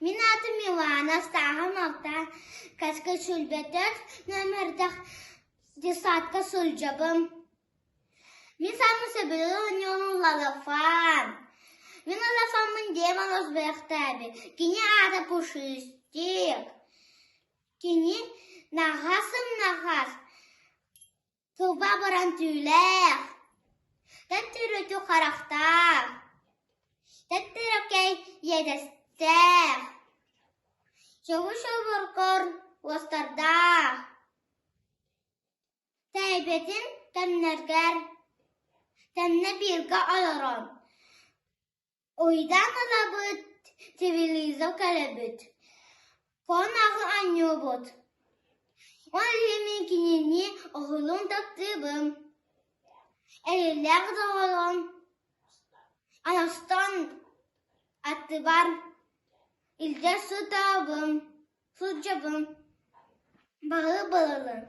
Мин аатым Милана, сааһым алта, каска сүүрбэтэх нүөмэрдээх детсадка сылдьабын. Мин саамай сөбүлүүр оонньуум Лалафан. Мин Лалафаммын демон озбэхтээбит. Кини аата Пушистик. Кини наһаа сымнаҕас, Кылба баран түүлээх, төттөрүтү харахтаах, төттөрөкөй иэдэстээх, чобу-чобуркур уостардаах, тэйбэтин тэмнэргэр тэмнэ бииргэ олорон Уйдаан ылабыт, телевизор көрөбүт, фон аҕы оонньуубут. Ол иһин мин кинини оһолун таптыыбын, эрэллээх доҕорум оҥостон аттыбар илдьэ сытабын, сылдьабын, бары буолабын.